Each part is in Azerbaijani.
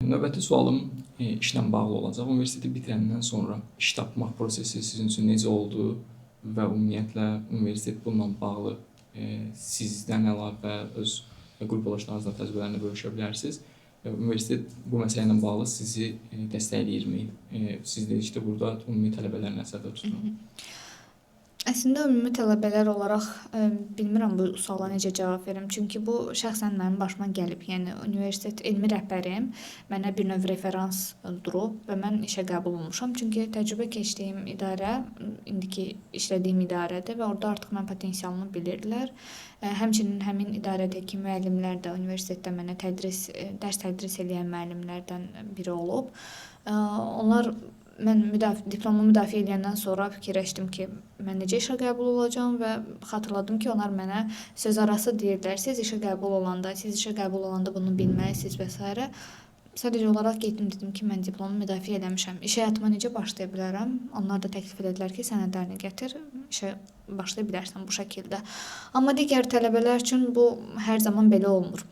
Növbəti sualım işlə bağlı olacaq. Universiteti bitirəndən sonra iş tapmaq prosesi sizin üçün necə oldu və ümumiyyətlə universitet bununla bağlı sizdən əlavə öz qrup yoldaşlarınızla təcrübələrini bölüşə bilərsiniz. Universitet bu məsələ ilə bağlı sizi dəstəkləyirmi? Siz dedikdə burada ümumi tələbələri nəzərdə tuturam. Əslində ümumi tələbələr olaraq bilmirəm bu suala necə cavab verim. Çünki bu şəxsən mənim başıma gəlib. Yəni universitet elmi rəhbərim mənə bir növ referans durub və mən işə qəbul olmuşam. Çünki təcrübə keçdiyim idarə indiki işlədiyim idarədir və orada artıq mənim potensialımı bilirdilər. Həmçinin həmin idarədəki müəllimlər də universitetdə mənə dərs tədris eləyən müəllimlərdən biri olub. Onlar mən diplomumu müdafiə eləyəndən sonra fikirləşdim ki, mən necə işə qəbul olacağam və xatırladım ki, onlar mənə söz arası deyirdilər, siz işə qəbul olanda, siz işə qəbul olanda bunu bilməlisiniz və s. Sadəcə olaraq getdim, dedim ki, mən diplomumu müdafiə eləmişəm. İş həyatıma necə başlaya bilərəm? Onlar da təklif elədilər ki, sənədlərini gətir, işə başlaya bilərsən bu şəkildə. Amma digər tələbələr üçün bu hər zaman belə olmur.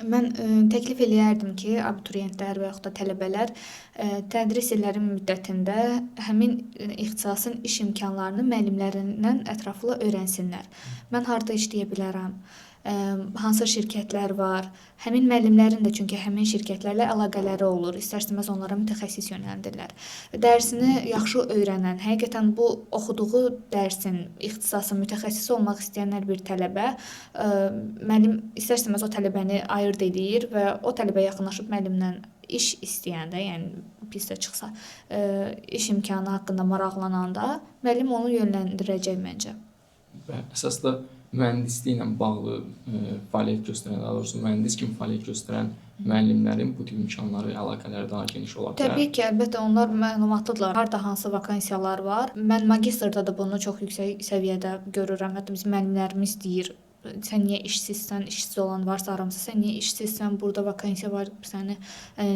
Mən təklif eləyərdim ki, abituriyentlər və yaxud da tələbələr tədris illəri müddətində həmin ixtisasın iş imkanlarını müəllimlərindən ətraflı öyrənsinlər. Mən harda işləyə bilərəm? Hansı şirkətlər var? Həmin müəllimlərin də çünki həmin şirkətlərlə əlaqələri olur. İstər-istəməz onlara mütəxəssis yönəldirlər. Dərsini yaxşı öyrənən, həqiqətən bu oxuduğu dərsin, ixtisasın mütəxəssisi olmaq istəyənlər bir tələbə, müəllim istər-istəməz o tələbəni ayırd eləyir və o tələbə yaxınlaşıb müəllimlə iş istəyəndə, yəni pis də çıxsa, iş imkanı haqqında maraqlananda müəllim onu yönləndirəcək məncə. Və əsas da mühəndisliklə bağlı fəaliyyət göstərən, daha doğrusu mühəndis kimi fəaliyyət göstərən müəllimlərin bu tip imkanları, əlaqələri daha geniş ola bilər. Təbii ki, əlbəttə onlar məlumatlıdırlar. Harda hansı vakansiyalar var. Mən magistrda da bunu çox yüksək səviyyədə görürəm. Hətta bizim müəllimlərimiz deyir, sən niyə işsizsən, işsiz olan varsa aramızda, sən niyə işsizsən, burada vakansiya var, səni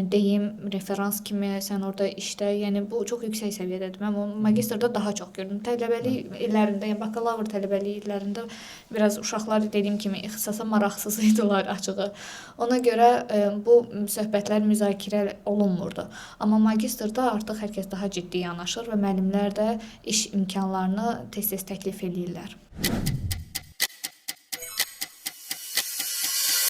deyim, referans kimi, sən orada işdə. Yəni bu çox yüksək səviyyədədir. Mən bunu magistrda daha çox gördüm. Tələbəlik illərində, yəni bakalavr tələbəlik illərində biraz uşaqlar dediyim kimi ixtisasa maraqsız idilər açığı. Ona görə bu söhbətlər müzakirə olunmurdu. Amma magistrda artıq hər kəs daha ciddi yanaşır və müəllimlər də iş imkanlarını tez-tez təklif eləyirlər.